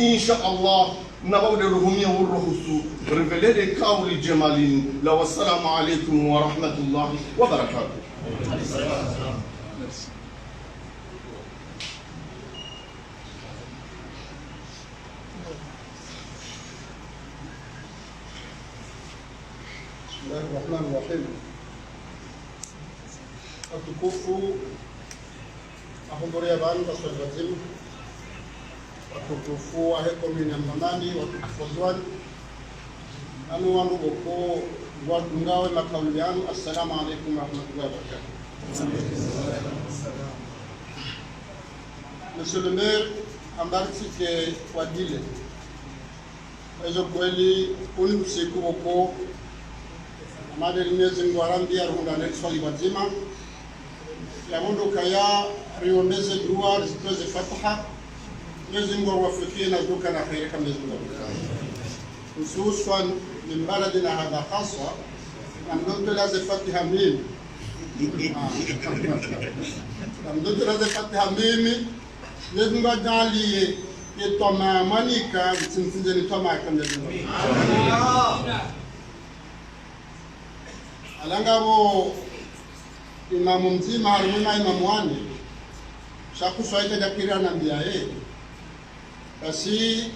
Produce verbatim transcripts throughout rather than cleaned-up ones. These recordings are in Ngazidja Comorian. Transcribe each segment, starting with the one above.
إن شاء الله، نبدأ رهمية والرخص. ريفيلي كاولي جمالين. لا، والسلام عليكم ورحمة الله وبركاته. بسم الله الرحمن الرحيم. Watukufu, ahudhuria pvanu, waswali wadzima. Watukufu wahe komini ya Mbamani, watukufu wa Ndzuwani. Anu wanu woko wadungao ye makauli yanu, assalamu alaikum warahmatullahi wabarakatuh. Monsieur le maire, ambartike wadile. Ezo kweli, uni usiku woko, amade Mwenyezi Mungu arambiya rihundrane riswali pvadzima. Ya mundru kaya riombeze dua, rizitowe ze fatiha. Mwenyezi Mungu awafikiye na duka na kheri ka Mwenyezi Mungu awafikiye. Hususwan min baladina hadha khaswa, namdotolea ze fatiha mimi. Ah. Namdotolea ze fatiha mimi. Mwenyezi Mungu ajaliye, ye twamaa mwanika, mtsimtsinze ni twamaa ka Mwenyezi Mungu. Alanga pvo imamu mdzima, harimwa ye maimamu wane, sha kuswali kadjakiri anambiya ye. Basi,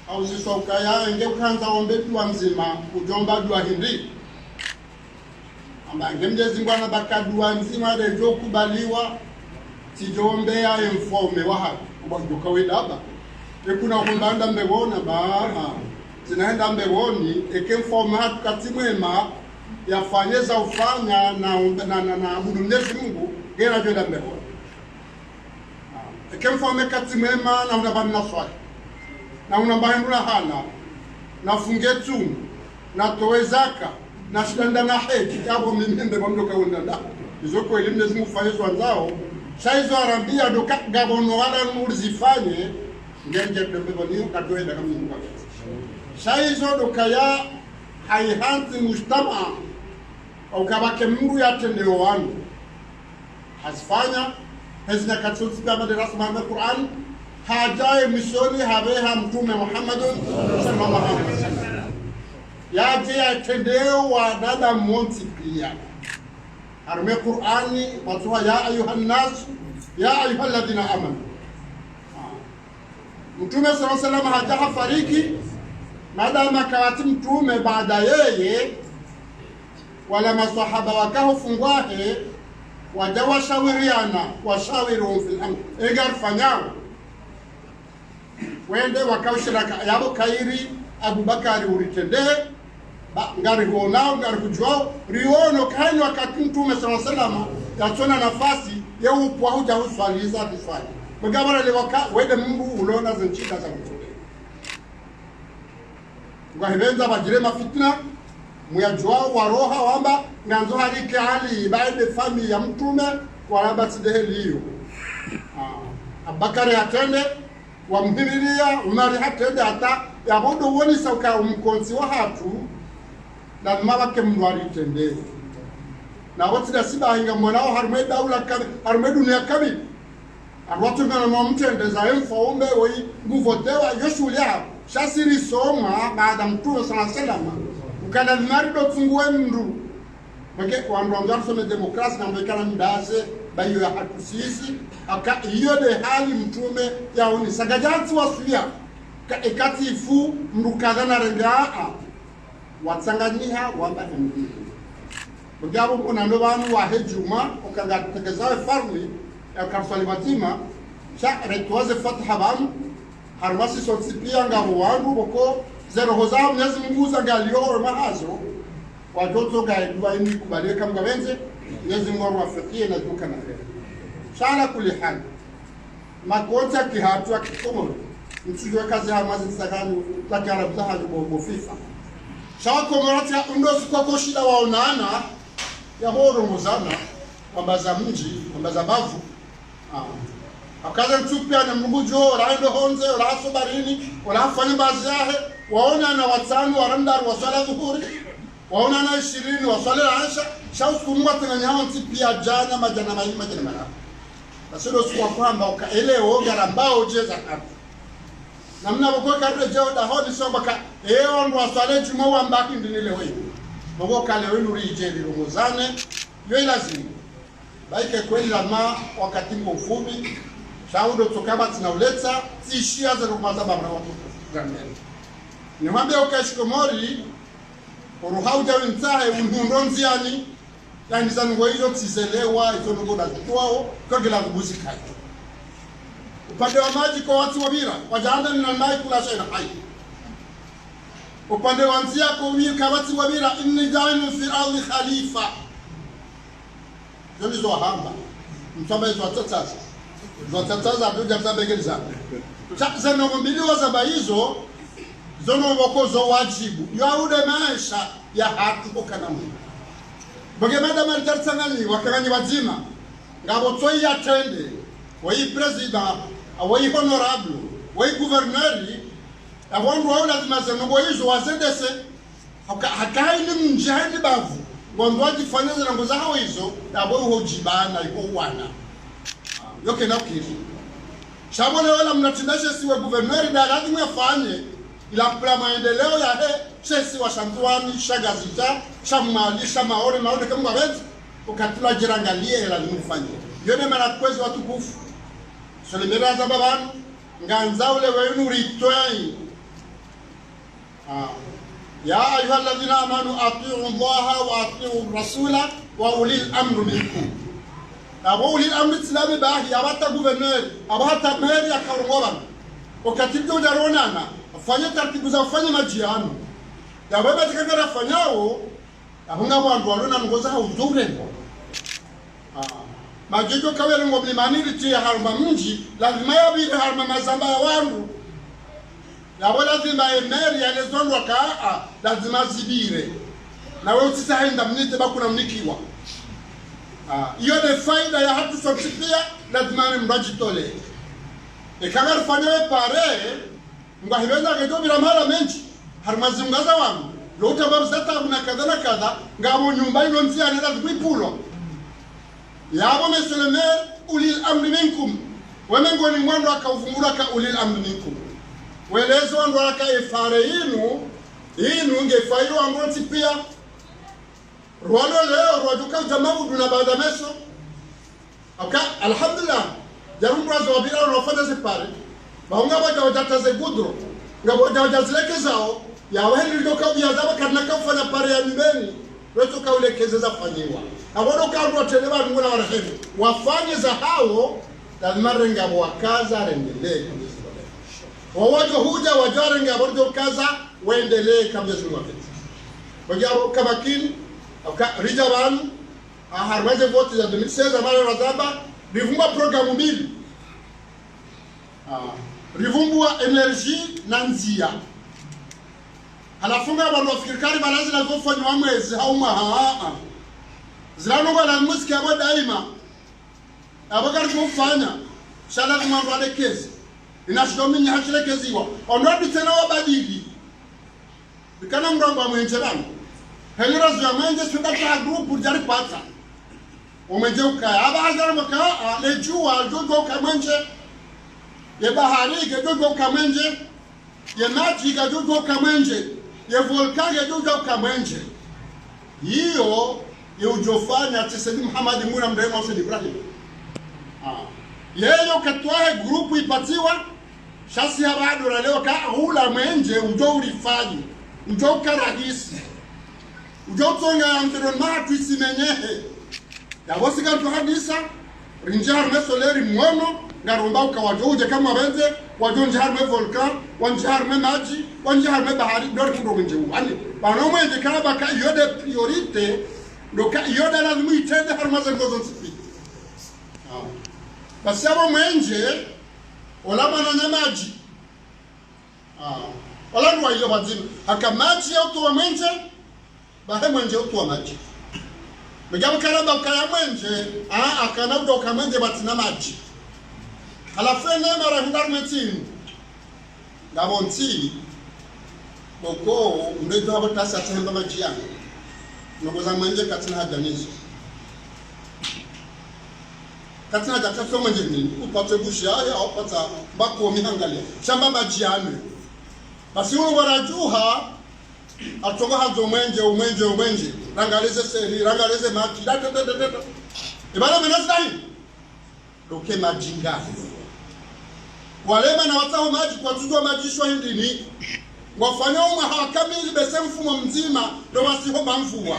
hauziswa ukaya, enge ukandza ombe dua ndzima, udjomba dua hindri. Amba nge Mwenyezi Mungu anamba ka dua ndzima redjo kubaliwa, tsidjombeya ye mfaume wahatru, uba ndo kawaida ba. Ekuna hwenda ndambewona ba, tsina hwenda mbewoni, eke mfaume hatru katsi mwema, yafanye za ufanya na, na, na, na abudu Mwenyezi Mungu, ngena djo hwenda mbewoni. Eke mfaume katsi mwema, na hwenda pvanu naswali. Na hwenda pvahindru lahana. Nafunge tsumu. Natowe zaka. Nashinde nende na hedji. Yapvo mimi mbe pvamdjo ka wenda nda. Izo kweli Mwenyezi Mungu ufanye zo wandzao. Sha izo arambiya ndo ka ngapvo no wala nuri zifanye. Ngeri dje dembe pvani katowe nda ka Mwenyezi Mungu. Sha izo ndo kaya haihantsi mujtamaa. Ukapvake mndru yatrendeo wanu. Hazifanya, hezi nyakati zontsi piya madarasa maana Qur'an, hadja ye mwisoni hapveha Mtrume Muhammadun sallallahu alaihi wasallam. Yadje yatrendeo wanadamu wontsi piya. Harumwa ye Qur'ani, pvatsuha ya ayyuhan nas, ya ayyuhalladhina amanu. Mtrume swallallahu alayhi wasallam hadja hafariki, madama kapvatsi mtrume baada yeye, wala maswahaba waka hufungwahe, wadja washawiriyana, وشاورهم في الأمر. Enge arifanyao. Wende wakaushiraka, yapvo kayiri, Abubakari uritrende, ba, ngarihuonao, ngarihudjuao, riono kayini wakati Mtrume swallallahu alayhi wasallam, yatsona nafasi, ye upvwa hudja huswaliza riswali. Mgabara le waka, wende mndru ulona ze ntsida za Mtrume. Ngwahipvendza pvadjire mafitna, muyadjuao waroha wamba, ngandzo harike Ali, ba ende famiyi ya Mtrume, waramba tsi ndeheli iyo. Ah, Abubakari hatrende, wamuhimiliya, Umari hatrende hata, yapvo ndo wonesa uka umkontsi wahatru, lazima pvake mndru aritrende. Na wontsi nda siba hinga monao harumwa ye daula kabi, harumwa ye duniya kabi. Arwatu ngana mwa mtrende za ye mfaume woyi nguvotewa yo shuhuli yapvo. Sha si risoma baada Mtrume swallallahu alayhi wasallam. Uka lazima ridotsunguwe mndru. Make wandru wandzo warisome demokrasi na mwekana mdaze, ba iyo yahatru sisi, aka iyo nde hali Mtrume yaonesa. Ngajatsi wasuya, ka, ekati ifu, mndru kadha na renge a, a. Watsanganyiha, wamba emndru. Mdjapvo mona ndo pvanu wahe djumwa, uka ngatekelezao ye faradhwi, ya kariswali pvadzima, sha retowa ze fatiha pvanu, harumwa sisi sontsi piya ngapvo wandru, pvoko, ze roho zawo Mwenyezi Mungu zangaliyo, wema hazo, wadjotso ngaye dua ini kubaliwe ka Mngu apvendze, Mwenyezi Mungu awafikiye na duka na kheri. Sha ala kulli hali. Makontsi ya kihatru ya kikomori. Ntsudjuwa kazi ha mazi ntsakani, za kiarabu za hanyu bo, bo fifa. Sha wakomori tsi ya undo suku wako shinda waonana, ya horongozana, wamba za mdji, wamba za bavu. Ah. Akaza ntsu piya na mndru ngudjo, ola endo hondze, ola haso baharini, ola hafanya mbazi yahe, waonana watsanu, wala ndraru, waswala dhuhuri, waonana ishirini, waswali lansha, sha usiku mwa tena nyawo ntsi piya djana, madjana mayili, madjana mararu. Basi ndo usiku wa kwamba uka eleo ngarambao djeza hatu. Namna pvoko karidjo dahoni sio pvaka, eyo ndo waswale djumwa wamba hindri ni leo hinu. Pvoko ka leo hinu ridje rilongozane, yo ilazimu. Ba ike kweli lama wakati ngo mfupvi, sha udo tsoka pvatsina uletsa, tsishiya ze rumaza bamra watu. Ni mwambe uka shikomori, oruha udja wintsahe, unhundro ndziani, yaani za nungo izo tsizelewa, izo nungo na zituwao, kagila kubuzi kayo. Upande wa madji kwa watsi wapvira, wadja handa ni na mayi kula shaina hayi. Upande wa ndziya kwa wika watsi wapvira, إني جاعل في الأرض خليفة. Zo ndizo wahamba. Mtsamba izo watsatsaza. Izo watsatsaza, ndo dja mtsambe keliza. Sha, ze ndrongo mbili wazamba izo, zo ndrongo pvoko zo wadjibu. Yo ude maesha yahatru pvoka na Mungu. Pvoko madama ritsaritsanganyi, wakanganyi wadzima. Ngapvo tsoyi yatrende, woyi président, woyi honorable, woyi gouverneur, apvo wandru wao lazima ze ndrongo izo wazendese. Haka, haka hayini mdji hayini bavu, wandru wadjifanya ze ndrongo zahawo izo, apvo iho djibana, iho wana. Yo kena ukiri. Sha pvo leo la mna tsinda she isiwa gouverneur nda lazima yafanye, ila pula maendeleo yahe she isiwa sha Ndzuwani, sha Ngazidja, sha Mwali, sha Maore, Maore kemwa benzi, uka tula djera ngaliye la limufanye. Yo ne mana kwezi watukufu. Solemera za babanu, ngandzao ule wenu ritwayi. Ah. يا أيها الذين آمنوا أطيعوا الله وأطيعوا الرسول وأولي الأمر منكم. Apvo ulil amri tsi lami bahi, apvo hata gouverneur, apvo hata maire ya kaurungoba. Wakati ndo djaronana, afanye taratibu za ufanya madji yanu. Yapvo madji kangara afanyao, apvo ngapvo wandru walona ndrongo zahawo uzo urengwa. Ah. Madji djo kawele ngo mlimani ritiya harumwa mdji, lazima yapvire harumwa mazamba ya wandru. Yapvo lazima ye maire yaleze wandru waka, ah, lazima zipvire. Nawe utsisa henda mnite ba kuna mnikiwa. Ah, iyo nde faida yahatru sontsi piya, lazima ni mdru adjitole. Eka ngarifanya we pare, ngwahipvendza ngedjo pvira mahala mendji, harumwa zimbuwa za wandru, lo utapva mzata kuna kadha na kadha, ngapvo nyumba ilo ndziani lazima ipvulwa. Yapvo monsieur le maire, ulil amri minkum. Weme ngoni mwa wandru waka uvumbulwa ka ulil amri minkum. Weleze wandru waka ye pare yinu, yinu nge faida wandru wontsi piya. Rwalo leo, rwadjuka udja maudu na baada meso. Aka, alhamdulillah, djarumbu wazo wapvira wano wafanya ze pare. Ba ngapvo wadja wadja hata ze goudron. Ngapvo wadja wadja zilekezao. Ya waheni ndo ka ubiya zaba karina ka ufanya pare ya nyumbeni. Weto ka ulekeze zafanyiwa. Apvo ndo ka wandru watele ba ngona warehemu. Wafanye zahawo, lazima renge apvo wakaza rendelee. Wawadjo hudja, wadjo renge apvo ndo kaza, wendelee kamwe zunwa pete. Wadja apvo kamakini, aka, ridja pvanu, ah, harumwa ze vote za deux mille seize, amale razamba, rivumbua programu mbili. Ah, rivumbua énergie na ndziya. Halafu ngapvo wandru wafikiri kari pvala zila zofanywa mwezi, hau mwaha, ah, ah. Zila ndrongo la muziki apvo daima. Apvo kari kufanya, sha lazima wandru walekeze. Ina shidomi nyi hashilekeziwa. Wandru wadi tsena wabadili. Rikana mrango wa mwenje pvanu. Heli razu ya mwenje, sunda ka groupe djari kwata. Omwenje ukaya. Apva hadjara mwaka, ah, le djuwa, djodjo uka mwenje. Ye bahari, ngedjodjo uka mwenje. Ye madji, ngedjodjo uka mwenje. Ye volcan, ngedjodjo uka mwenje. Iyo, ye udjofanya, tsi Said Muhammad Muna mrema Hussein Ibrahim. Ah. Yeyo katwahe groupe ipatsiwa, sha si hapvadora leo ka hula mwenje, udjo urifanyi, udjo uka rahisi, udjo utsonga environnement hatru isimenyehe. Yapvo si kantsu hadisa, rindji harumwa soleil mwono, ngaromba uka wadjo udje kamwe pvendze, wadjo ndji harumwa volcan, wandji harumwa madji, wandji harumwa bahari, ndo rikundro mwenje uwu. Ani, pvanu mwenje kana baka iyo nde priorité, ndo ka iyo nde lazima itrende harumwa ze ndrongo zontsi piya. Ah. Basi apvo mwenje, ola mwananya madji. Ah. Ola ndrwa iyo pvadzima. Haka madji ya utowa mwenje, bahe mwenje utowa madji. Mdja mkana ba ukaya mwenje, ah, akana udo uka mwenje pvatsina madji. Halafu ene mara hindru mwetsini. Ngapvo ntsi, pvoko, mrejo hapvo tasi atsahemba madji yanu. Ndrongo za mwenje katsina hadja nizo. Katsina djaka so mwenje nini, upatse bushi yahe, au upatsa mbako mihangalia. Shamba madji yanwe. Basi unu waradjuha, atsongo handzo mwenje, umwenje, umwenje. Rangaleze seri, rangaleze madji, da, da, da, da, da. Ibala menazi dahi. Doke madji ngayo. Walema na watsaho madji, kwatsudjuwa madji shwa hindrini. Ngwafanya umwaha kamili bese mfumo mdzima, ndo wasiho mba mvua.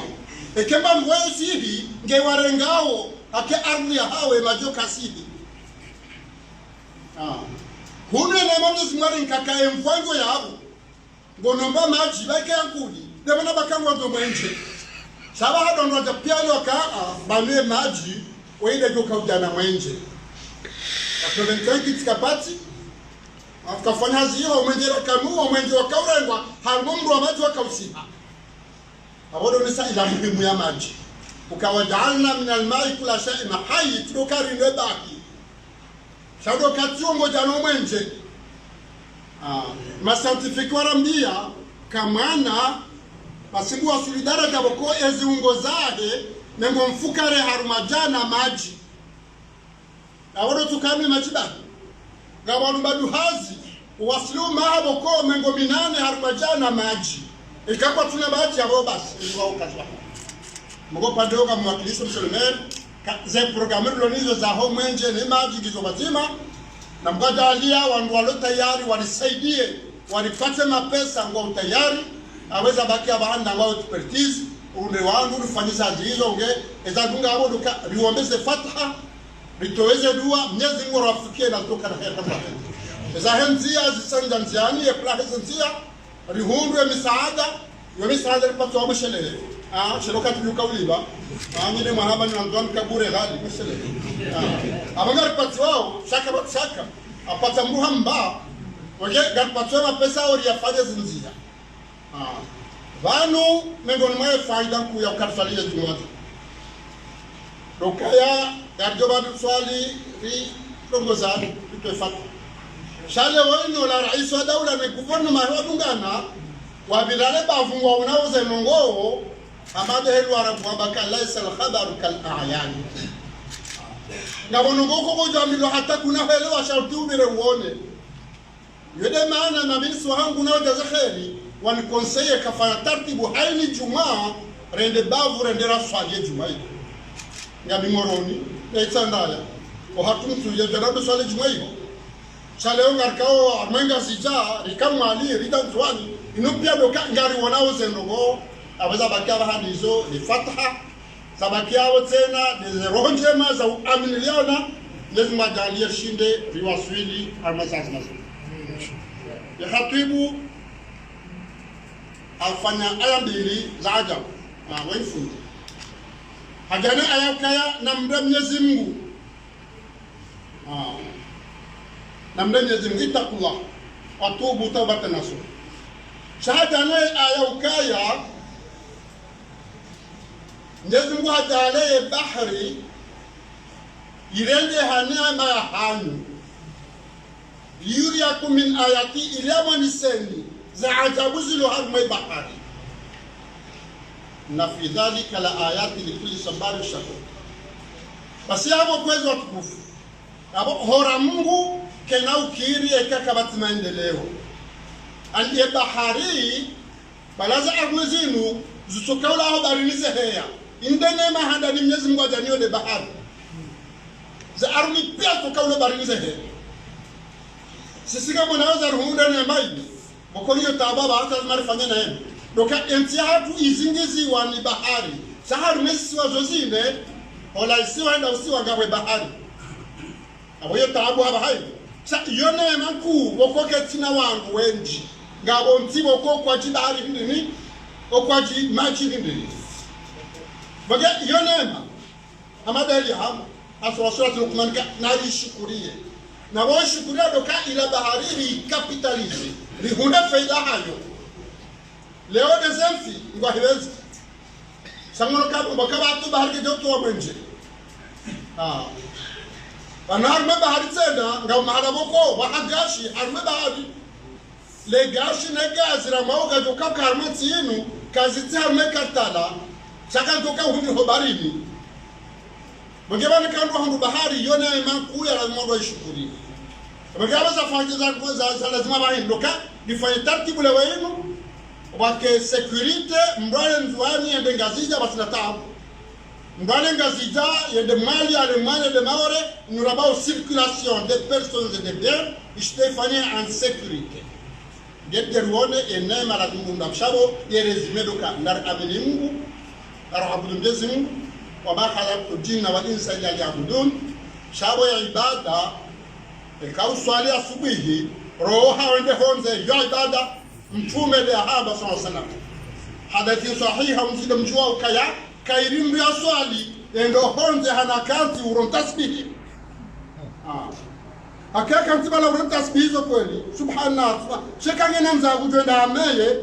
Eke mba mvua yosihi, nge warengao, hake ardhi yahawe madji yo kasihi. Ah. Hunu ene Mwenyezi Mungu ari nkaka ye mvua ngo yabo. Ngonomba madji, bake yankudi. Ndemana baka ngwandzo mwenje. Sha ba hadondwa dja piya lo ka, ah, banwe madji, weile djoka udjana mwenje. Quatre-vingt-cinq tsikapvatsi, afu kafanya hazi yiho, mwenje rakanu, mwenje wakaurengwa, harumwa mdru wa madji wakausiha. Abo ndo nisa ila muhimu ya madji. Uka وجعلنا من الماء كل شيء حي, tudoka rinwe bahi. Sha ndo katsi wongo djana mwenje. Ah, ma scientifique warambia, kamwana, basi ngu wasuli daraja boko ezi ungo zahe, mengo mfukare harumwa djana madji. Abo ndo tsuka mwe madji ba. Nga wanu badu hazi, uwasili umaha boko mengo minane harumwa djana madji. Ika kwatsuna madji abo basi, iliwa ukazwa. Mgo pande oka mwakilisho monsieur le maire, ka, ze programme rilo nizo zaho mwenje ne madji ngizo pvadzima, na mgwadalia wandru walo tayari, wanisaidie, wanipatse mapesa ngwa utayari, aweza baki abahanda ngwa expertise, unde wandru, rifanyisa zizo nge, eza dunga abo duka, riwombeze fataha, ritoweze dua, Mwenyezi Mungu rafikie na toka na hera mbaya. Eza he ndzia, zisandja ndziani, ye plahe ze ndzia, rihundru ye misaada, yo misaada ripatsa wa mshelehe. Ah, shelo kati yuka uliba. Ah, mine mwanama ni wandzwani kabure ghali, mshelehe. Ah, abanga ripatsi wao, shaka ba shaka. Apatsa mbuha mba, wake, ngaripatsi wa mapesa ori yafanye zindzia. Ah, pvanu, mengo ni mwe faida nkuu ya ukariswali ye djumwa. Dokaya, ngarijo badu swali, ri, rongoza, ri twefata. Sha leo inu la raisi wa daula ne gouvernement wadungana, wapvirale bavu ngwa unauze nongo, amade helu Arabu wamba ka ليس الخبر كالأعيان. Ngapvo nongo koko djamilo hata kuna hele wa sharti upvire uone. Yo nde maana na ministre wahangu na wadjaza kheri, wani conseiller kafanya tartibu haini djumwa, rende bavu, rende raswali ye djumwa iyo. Ngami Moroni, na Itsandraya. Ohatru mtsu ya djarabu swali djumwa iyo. Sha leo ngarikao, harumwa Ngazidja, rika Mwali, rika Ndzuwani, inu piya doka, ngariwonao ze nongo, apvo zabaki apvaha ndizo, ni fataha, zabaki apvo tsena, ndeze roho ndjema za uaminiana, Mwenyezi Mungu ajaaliye rishinde riwaswili harumwa zazi mazuri. Ye khatibu hafanya aya mbili za ajabu, na waifundi. Hadjana aya ukaya namre Mwenyezi Mungu. Ah. Namre Mwenyezi Mungu, اتقوا الله وتوبوا توبة نصوحا. Sha hadjana aya ukaya, Mwenyezi Mungu hadjaaliye bahari, irende ha neema yahanyu. ليريكم من آياته, ili amwoneseni za ajabu zilo harumwa bahari. إن في ذلك لآيات لكل صبار شكور. Basi apvo kwezi watukufu. Apvo hora Mungu kena ukiri eka kapvatsi maendeleo. Ani ye bahari, bala za arumwe zinu, zitsoka ula ho baharini zeheya. Inde neema handani Mwenyezi Mungu hadjaniyo nde bahari. Za arumwe piya zitsoka ula baharini zeheya. Sisi ngamwonao za ruhundra neema ini. Boko niyo taabu ba hata zima rifanye na yenu. Doka entsi yahatru izingiziwa ni bahari. Sha harumwa zisiwa zozine, ola isiwa enda usiwa ngapvo bahari. Apvo yo taabu apvaha iyo. Sha yo neema nkuu, boko ketsina wandru wendji. Ngapvo ntsi boko kwadji bahari hindrini, okwadji madji hindrini. Boko yo neema, hama dali hama, aswa surati Lukman ka, narishukuriye. Na wo shukuriya doka ila bahari ricapitaliser, rihundre faida hayo. Leo ndeze mfi, ngwahipvendzi. Sha ngono kabo, baka batu bahari kedjo towa mwenje. Ah. Pvanu harumwa bahari tsena, nga mahala boko, waha gazi, harumwa bahari. Le gazi ne gazi la mauga djoka harumwa ntsi inu, kazitsi harumwa kartala, sha kadjoka hunu ho baharini. Mwenge pvanu kandru hundru bahari, yo neema nkuu ya lazima ndo ishukuri. Mwenge pvanu za fanya za, za, za lazima pvahindru ka, nifanye taratibu leo inu, wake sécurité, mdru ale Ndzuani yende Ngazidja, pvatsina taabu. Mdru ale Ngazidja, yende Mwali, ale Mwali, yende Maore, nous avons circulation des personnes et des biens, ishite ifanye en sécurité. Ngedje rione ye neema la kumunda sha pvo, ye résumé ndo ka, nari amini Mungu, nari abudu Mwenyezi Mungu, وما خلقت الجن والإنس إلا ليعبدون. Sha pvo ya ibada, eka uswali asubuhi, roho wende hondze, yo ibada, Mtrume nde ahamba, swallallahu alayhi wasallam. Hadisi sahiha, mzide mdjuwa ukaya, kayiri mdru ya swali, yende hondze hana kantsi urongoa tasbihi. Ah. Haka kantsi pvala urongoa tasbihi zo kweli. Subhanallah. Sheka ngena mza kudjwenda ameye.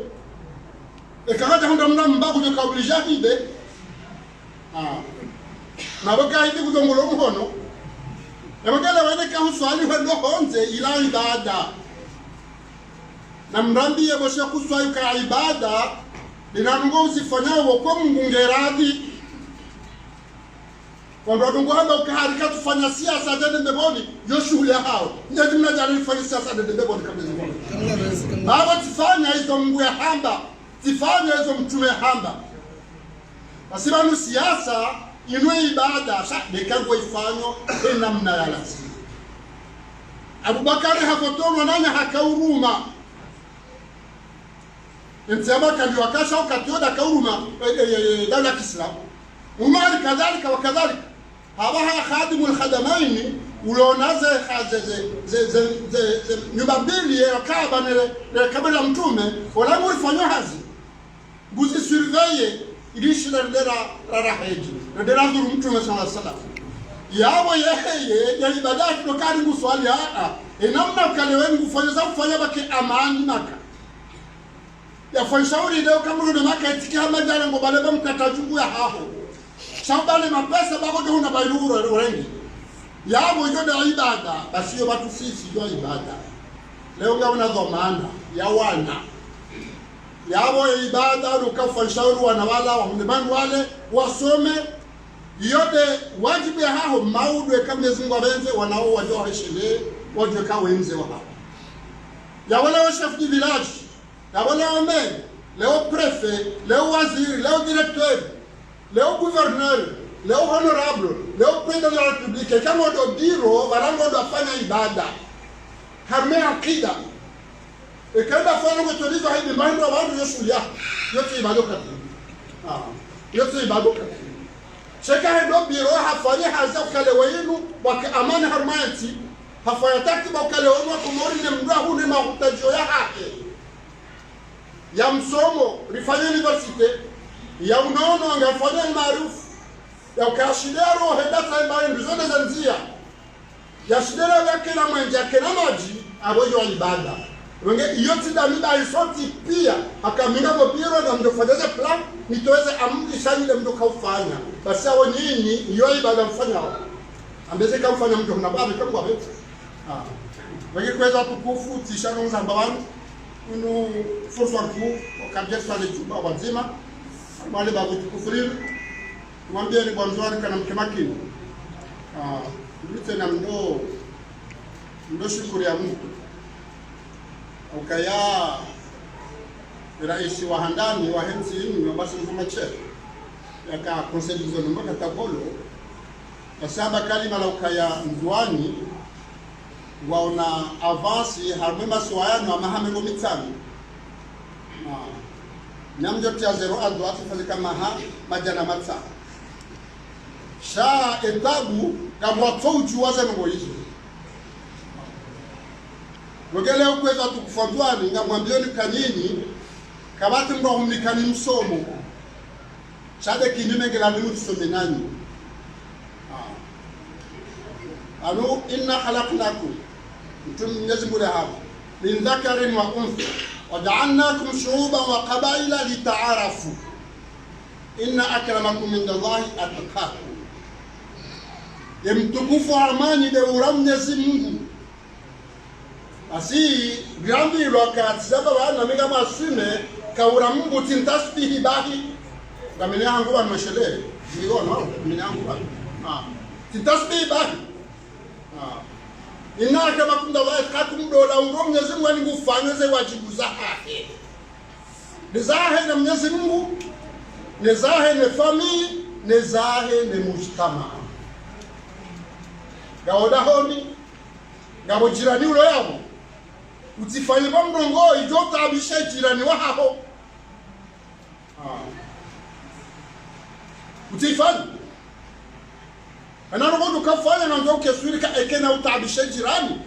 Eka kadja hundra mna mba kudjo kauli jahide. Ah. Na pvo kahidi kudjo ngulo mhono. Ema ngele wende ka uswali wende hondze ila ibada. Na mrambiye pvo she kuswali ka ibada, lina ndrongoo uzifanyao pvo kwa Mungu nge radhi. Wandru wadungu hamba uka hari katsufanya siasa djende mbepvoni, yo shuhuli yahawo. Nde mna djali nifanye siasa djende mbepvoni kabisa. Pvapvo tsifanya izo Mungu yahamba, tsifanya izo Mtrume yahamba. Basi pvanu siasa, inu ibada, sha, neka ngwe ifanyo, ye namna ya lazima. Abubakari hapvo tolwa nanya haka uruma. Entsi ya Maka nde wakasha wakati wo nde haka uruma, eh, eh, eh, daula ya kiislamu. Umari kadhalika wa kadhalika. Hapvaha khadimul khadamaini, ulona ze, kha-, ze, ze nyumba mbili ye Kaaba ne le, ne le kaburi la Mtrume, ola nguri fanyo hazi. Nguzi surveiller, ili shila ndera ra, ra hedji, ndera zuru Mtrume swallallahu alayhi wasallam. Yapvo yeheye, ya ibada ndo kari nguswali, a, a. Ye namna kale we ngufanya za kufanya pvwake amani Maka. Ya fanya shauri leo kamwe ndo Maka itike hama djana ngo pvale pva mkata djungu yahaho. Sha pvale mapesa pvako nde huna pva yuru urengi. Yapvo yo nde ibada, basi yo pvatsu sisi yo ibada. Leo ngawuna dhwamana, ya wana. Yapvo ye ibada, nuka fanya shauri wana wala, wahundre pvandru wale, wasome. Yo nde wadjibu yahaho, mauri eka Mwenyezi Mungu apvendze, wana wo wadjo waheshimu, wadjo ka wendze wahaho. Yapvo leo chef du village, yapvo leo maire, leo préfet, leo waziri, leo directeur, leo gouverneur, leo honorable, leo président de la République, eka ngo ndo biro, pvala ngo ndo fanya ibada. Harumwa ye akida. Eka nda fanya ngo tolizo haidi mahendo wandru yo shuhuli ya. Yo tsi ibada kati. Ah, yo tsi ibada kati. Sheka hendo biro hafanye hazi ukale we inu, pvwake amani harumwa yentsi, hafanye taratibu ukale we inu wa Komori ne mdru ahundre mahutadjio yahahe. Ya msomo, rifanye université, ya unono, ngafanye almaarufu, ya ukashidero, heda tsaimba, nduzone za ndzia. Ya shidero ya kena mwenje, ya kena madji, apvo yo ibada. Wenge, iyo tsi nda mida isoti pia, haka mi ngapvo biro na mdru fanya ze plan, nitowe ze amri sha nyi nde mdru ka ufanya. Basi apvo nyinyi, iyo ibada mfanyao. Ambeze ka ufanya mdru huna babi, ka ngwapve. Ah. Wenge kwezi watukufu, tsisha no nzamba wanu, unu fursa nkuu, wakabia swali djumwa wadzima, wale babu tukufu linu, mwambieni bo Ndzuani kana mke makini. Ah, nditse na mdo, mdo shukuri ya Mungu. Ukaya raisi wa handani wa yentsi inu, basi mfuma che. Yaka conseil du gouvernement ka takolo. Yasamba kalima la ukaya Ndzuani, waona avance, harumwa ye masiwa yanu, amaha mengo mitsanu. Ah. Namdjo tia zéro à droite, fazika maha madjana matsanu. Sha etabu, kamwa tso udjuwa ze ndrongoo izo. Wenge leo kwezi watukufu Ndzuani, ngamwambioni ka nyinyi, kapvatsi mdru ahumnikani msomo. Sha nde kinyume nge lazimu tsisome nanyi. Ah. Anu, إنا خلقناكم. Mtrume Mwenyezi Mungu nde hamba. من ذكر وأنثى. وجعلناكم شعوبا وقبائل لتعارفوا. إن أكرمكم عند الله أتقاكم. Ye mtukufu harumwa nyi nde ura Mwenyezi Mungu. Basi, ngambilwa ka tsi zamba wana mi ngamwaswime, ka ura Mungu tsi ntasbihi bahi. Ngamine hangu pvanu mweshele, zigo no, ngamine hangu pvanu. Ah. Tsi tasbihi bahi. Ah. Innaka makunda wa yatkakum dola uro Mwenyezi Mungu ani ngufanye ze wadjibu zahahe. Ne zahe na Mwenyezi Mungu, ne zahe ne famiyi, ne zahe ne mujtamaa. Ngawe dahoni, ngapvo jirani ulo yapvo. Utsifanye pvo mrongo, idjo utaabishe jirani wahaho. Ah. Utsifanye. Ena rogo dukafanya na ndjo ukeswiri ka eke na utaabishe jirani.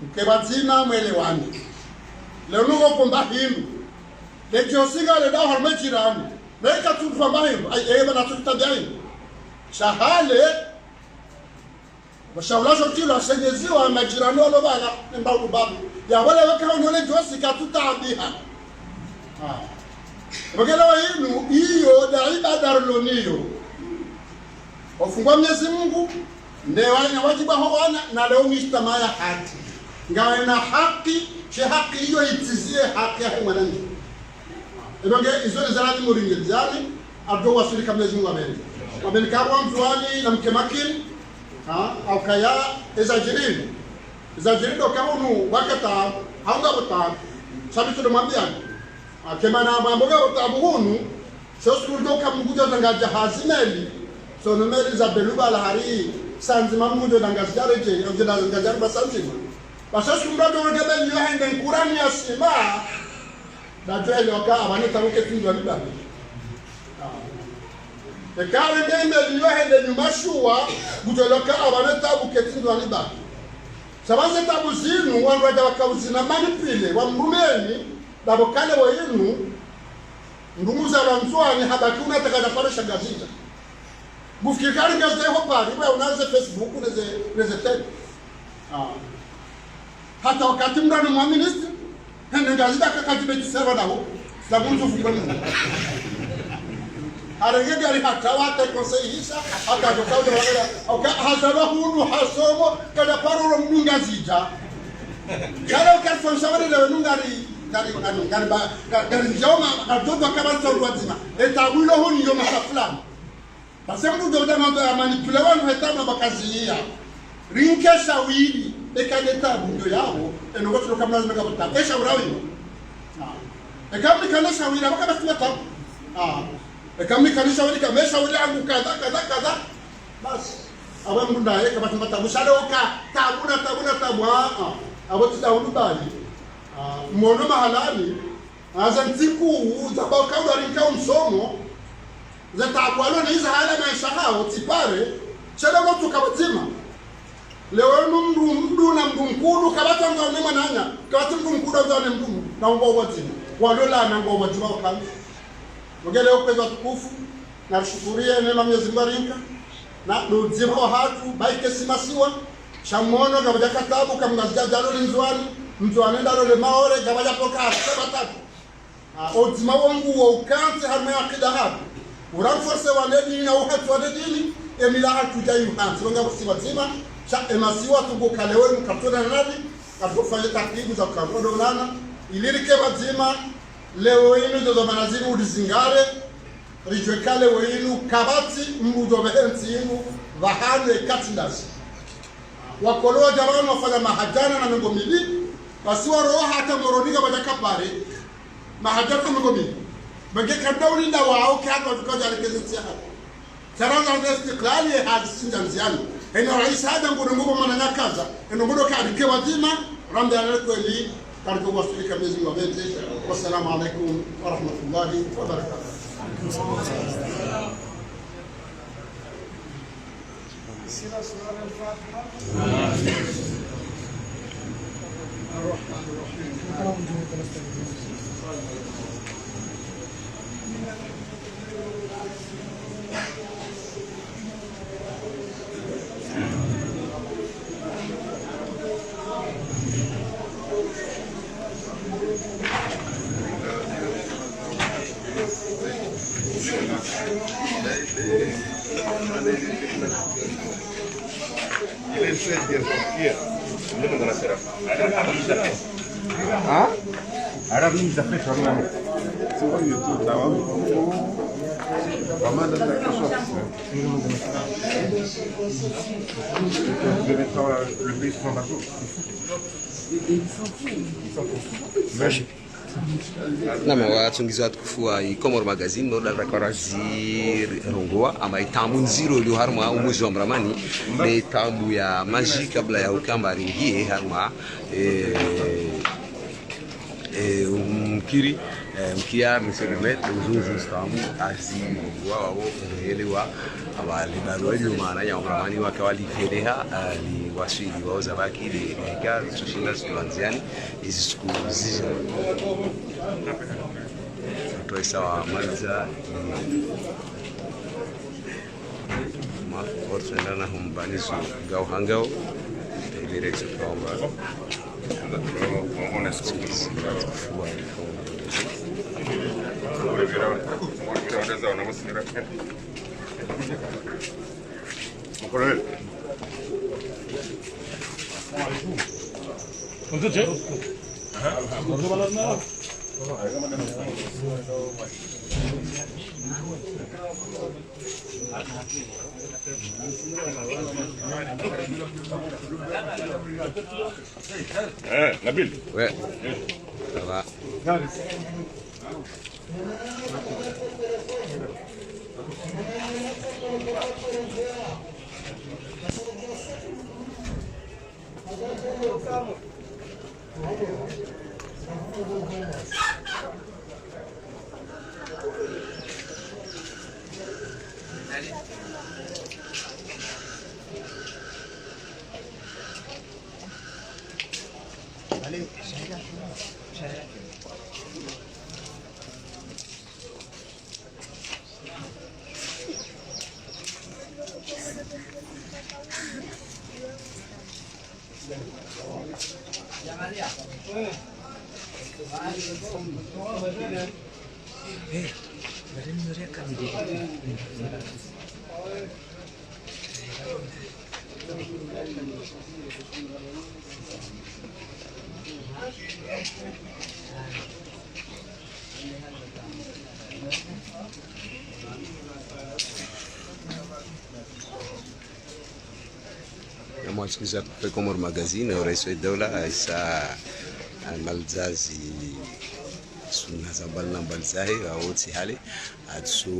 Uke pvadzima mwelewane. Leo nuko komba hindru. Le djosinga le daho harumwa jirani. Na ika tsu famba hindru. Ayi, eba na tsu tabia hindru. Sha hale. Washaula sho tilo ashenyeziwa majirani walo pvala, ne mba ulu babu. Ya wale waka ono le djosi ka tsu taabiha. Ah. Wagela wa inu, iyo, da ibada rilo niyo. Wafungwa Mwenyezi Mungu, ne wa-, ne wadjibu waho wana, na leo mujtamaa ya haki. Ngawe na haki, she haki iyo itiziye haki yahe mwananchi. Ebe nge izo ni zalani muringe zani, abdo waswili ka Mwenyezi Mungu apvendze. Wapvendze ka wa Ndzuwani na mke makini, ha, au kaya, eza djiri. Eza djiri ndo ka hunu, wakati, haunga kota, sabi tudo mwambiani. Ake mana mambo ya kota hunu, so sikudo ka mgudjo zanga jahazi meli, so no meli za beluba la hari, sanzi mamgudjo zanga zidjare je, au djo zanga zidjare ba sanzi ma. Basi siku mdru ndo wende meli yo hende nkurani ya sima, na djo hele waka apvane tabu ketsi Ndzuwani bahi. Ah. Eka rende meli yo hende nyuma shuwa, ngudjo hele waka apvane tabu ketsi Ndzuwani bahi. Sababu ze tabu zinu, wandru wadja waka uzina manipule, wa mrumeni, dabo kale wa inu, ndrungu za Ndzuwani, habaki una taka za pare sha Ngazidja. Ngufikiri kari Ngazidja iho pari, iwe unaze Facebook, neze, neze tele. Ah. Hata wakati mdru ni mwa ministre, hende Ngazidja kaka djibeti serwa daho. Sabu nzu fungwa ni. Harenge gari hata wata conseil hisa, hata djo kauda wala. Oka hazalwa hunu hasomo, kada paro ro mdru Ngazidja. Kada uka fonsa wale lewe nu ngari, ngari, ngari, ngari ba, ngari njoma, ngari dodo kaba sa wadzima. Eta wilo hunu yo masa fulani. Basi mdru ndo uda mambo ya manipule wanu heta mamba kaziya. Rinke shawiri, eka ne tabu ndo yawo, eno ngo tuloka mlazi mega butabu. E shawira wino. Ah. Eka mnikane shawira, waka basi na tabu. Ah. Eka mnikane shawiri, ka me shawiri yangu kadha, kadha, kadha. Basi. Awe mdru ndaye, ka basi na tabu. Shale oka, tabu na tabu na tabu. Ah, ah. Awe tsi tabu bali. Ah, mwono mahalani. Aza ntsiku, za ba uka uda rinka umsomo, za tabu walo na iza hala maesha hawo, tsi pare, shela ulo tuka pvadzima. Leo nu mdru, mdru na mdru mkulu, kapvatsi mdru ne mwananya, kapvatsi mdru mkulu mdru ne mdru, na ungo pvadzima. Walo la na ungo pvadzima wakami. Mugele ukweza tukufu, na rishukuriye neema Mwenyezi Mungu arinka, na ndo udzima wahatru, baike si masiwa, sha mwono, kapvadja ka tabu, ka Mngazidja djalo li Ndzuwani, Ndzuwani ndalo le Maore, kapvadja poka, saba tatu. Ah, udzima wangu wo ukantsi harumwa akida hatru. Urenforcer wa ne dini na uhatru wa ne dini, emila hatru dja yuhantsi. Wanga kusi wadzima, sha emasiwa tungu kalewe mkatona nani, katufanye taratibu za kukarodo nana, ili rike wadzima, lewo inu ndo dhamana zinu udizingare, ridjuwe ka lewo inu, kapvatsi mdru djo pvehe ntsi inu, pvahanu ekatsi ndazi. Wakolo wadja pvanu wafanya maha djana na mengo mili, basi waroha hata Moroni kapvadja ka pare, maha djana na mengo mili. Benge kanda ulinda wawo, ke hata wadjuka dja lekeze ntsi yahatru. Sara za nde istiklali ye hazi sindja ndziani. Eno raisi hadja ngudo ngubo mwananya kaza. Eno ngudo ka rike wadzima, rambe ale kweli, kariko waswili ka Mwenyezi Mungu apvendze. Wassalamu alaikum warahmatullahi wabarakatuh. Hein? Vraiment, dans la question. Vous devez faire le pays sans bateau. Merci. Naam, watsungidzi watukufu wa Comores Magazine, no dara kwa razi rongoa, amba ye taabu ndziro iliyo harumwa omwezi wa Mramani, ne taabu ya madji kabla ya ukamba ringie harumwa, eh, eh, mkiri, eh, mkia, monsieur le maire, uzunzu stamu, azi, wa, wa, wa, elewa, amba le barua iliyo maana ya Mramani waka walipveleha, eh, liwaswili, waoza baki, le, le ka, tsushinda, tsulandziani, izi siku zija. Mtru isa wa maliza, ma, ortendana humbani zo, ngao hangao, tebere tsu kaomba. Eh, Nabil. Ouais. Ça va. Namwatsukiza pe Comores Magazine, o rais wa daula, isa, ah, maliza zi sunna za mbali na mbali zahe, wawotsi hale, atsu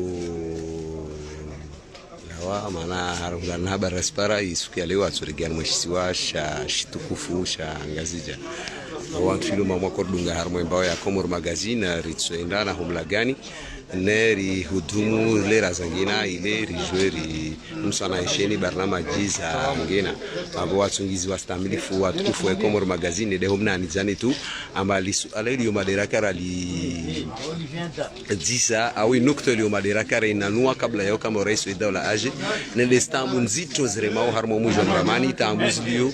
lawa, mana harumwa na habari rasipara, isuku ya leo atsuregea mweshisiwa sha, shitukufu sha Ngazidja. Wantru ilo mamwa kordunga harumwa embao ya Comores Magazine, ritsoenda na humlagani, ne rihudumu lera zangina, ile rijue ri msana esheni barnamaji zangina. Abo watsungizi wastamilifu watukufu wa Comores Magazine, de humna anizani tu, amba lisuala iliyo madaraka rali dzisa, au inukta iliyo madaraka rainanua kabla ya ukamba o rais wa daula aje, nende stambu ndzito ziremao harumwa omdji wa Mramani, stambu ziliyo,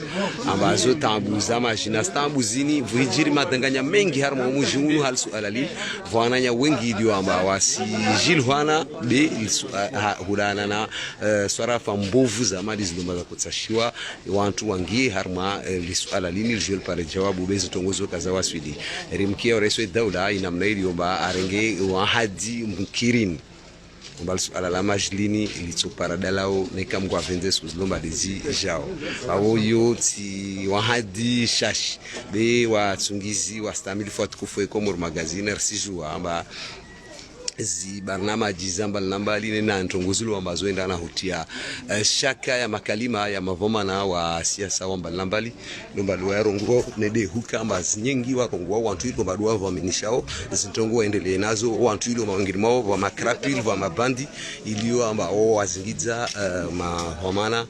amba zo stambu za madji na stambu zini, pvuhijiri madanganya mengi harumwa omdji unu ha lisuala li, pvwananya wengi iliyo amba wasijilihwana, be, lisu-, ha, ha, hulana na, eh, swarafa mbovu za mali zilomba za kutsashiwa, wantru wangi harumwa, eh, lisuala lini lijue lipare jawabu be zitrongo zo kaza waswili. Rimkia o rais wa daula inamna iliyo amba arenge wahadi mkirini. Amba lisuala la madji lini litsopara dalao neka Mngu avendze siku zilomba dezi jao. Awo yo tsi wahadi shashi. Be watsungizi wastamilifu watukufu wa Comores Magazine risijua amba zi barnamaji za mbali na mbali, nena ntrongo zilo amba zoenda na hutia, eh, shaka ya makalima ya mavomana wa siasa wa mbali na mbali, lomba dua ya rongoa, nende hukamba zinyengi wa rongoa, wantru ilo amba dua vwaminishiao, zintrongo waendelee nazo, wantru ilo mawengine mao, wa makrapil, wa mabandi, iliyo amba o wazingidza, eh, mavomana,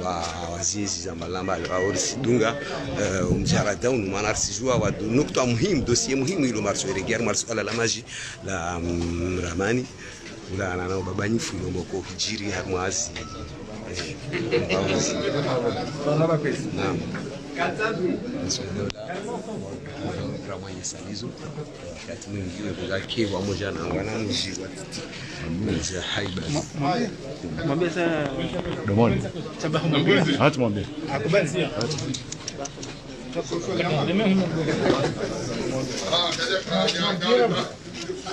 wa, wa zizi za mbali na mbali, wa orisi dunga, eh, umjarada unu, mana risijua wa du-, nukta muhimu, dossier muhimu ilo marso eregea, marso ala la madji, la, mm, Mramani, ula anana ubabanyifu ilo mboko hijiri harumwa zi, eh, mbao zi. Naam. Marso dola, Mramani sanizo. Wakati mwingi we kuzaki pamoja na wanamji wa Mji ya haiba. Mwambie sasa. Domoni. Sababu mwambie. Hata mwambie. Akubali sio?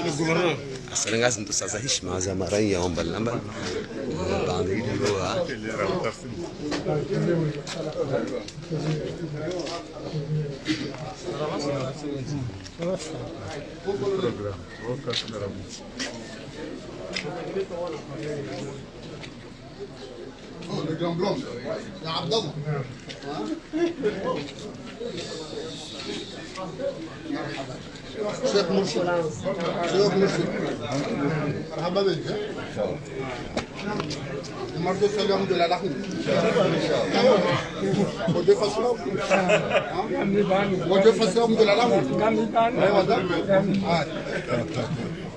Le gouverneur. Asalenga zindru sa za hishima za maraya wa mbali na mbali. Baanda iliyo ha. Oh, le grand blond. Ya Abdallah. Hein? شيخ مرشد. شيخ مرشد. مرحبا بك. Le marteau, c'est l'homme de la Lahine. Bon, de façon. Hein? Bon, de façon, l'homme de la Lahine. Ouais, madame. Ah.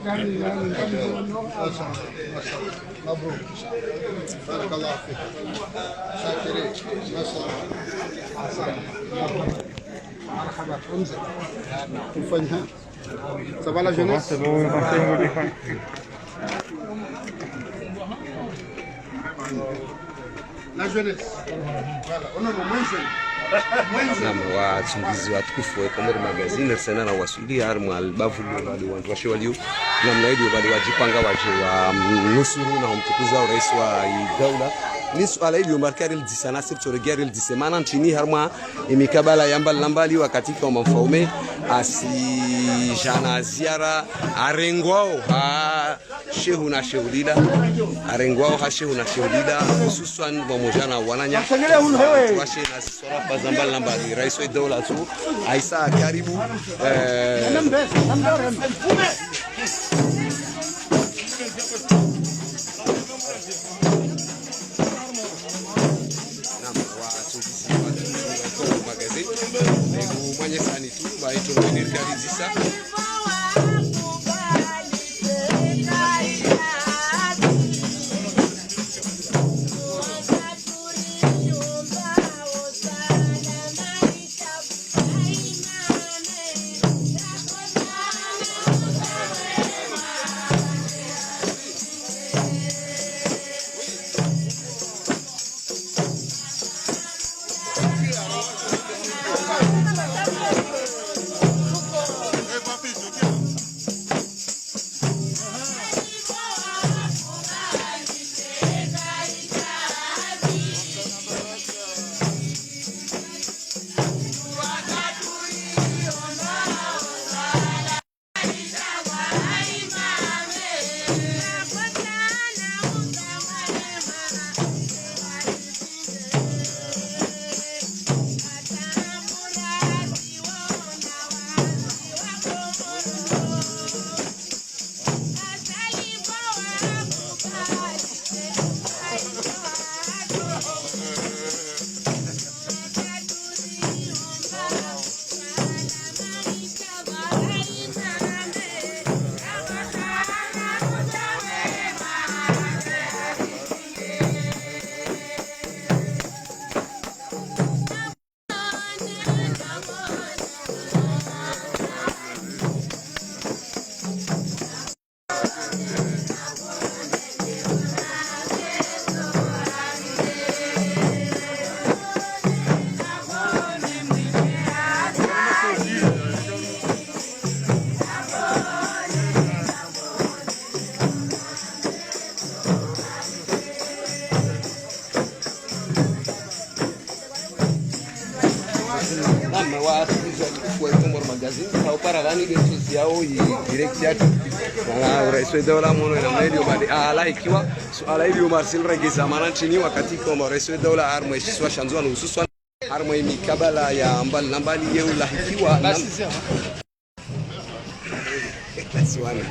ما شاء الله، ما شاء الله. مبروك. بارك الله فيك. شاكرين. ما شاء الله. مرحبا. مرحبا. حمزة. كيف حالك؟ Ça va la jeunesse? La jeunesse. Voilà, on a le moins jeune. Moins jeune. Naam, watungizi watukufu wa Comores Magazine, risena na waswili harimwa libavu lilo bali wandru washe walio namna iliyo bali wadjipanga wadje wanusuru na humtukuza urais wa idaula. Ni suala iliyo mbarka rilidisa nasi ritsoregea rilidise mana ntsini harimwa imikabala ya mbali na mbali wakati ka wa mfaume asi djana ziara arengwao ha shehu na shehu lila, arengwao ha shehu na shehu lila, hususwan pvamoja na wananya washe na ziswarafa za mbali na mbali. Rais wa idaula tu, aisa karibu, eh, Naam, watungizi wa Comores Magazine. Ego mwanyesani tu, ba ito mwenye kalizisa. Naam, watungizi watukufu wa Comores Magazine, ha upara vani de ntsozi yao i direct yatru. Wala urais wa daula mono ina meli yo bali, ah, lahikiwa. Suala iliyo marsil regeza mana ntsini wakati ka wa urais wa daula harimwa ishisiwa sha Ndzuwani hususwan harimwa imikabala ya mbali na mbali yeo lahikiwa. Suala.